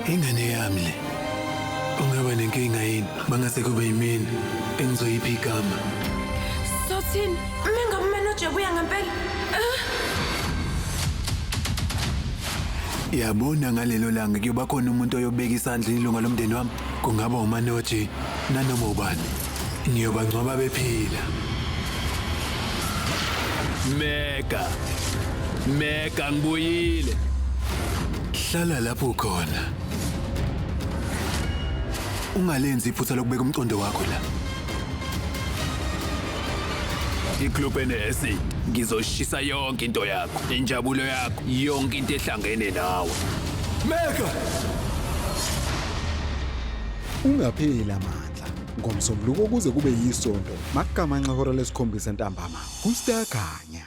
Ingane yami le. Ungaba nenkinga yini mangase kube yimina engizoyipha igama. Sothini? Mengabe umanoje buya ngempela. Yabona ngalelo langa kuyoba khona umuntu oyobeka isandla ilunga lomndeni wami. Kungaba uManoji nanoma ubani. Ngiyobangcwaba bephila. Mega. Mega ngibuyile. Hlala lapho ukhona. Ungalenzi iphutha lokubeka umcondo wakho la. Iklub ene-acid. Ngizoshisa yonke into yakho, injabulo yakho, yonke into ehlangene nawe. Mega! Ungapheli amandla ngoMsombuluko kuze kube yisonto makugamanxa ihora lesikhombisa ntambama kuStar Khanya.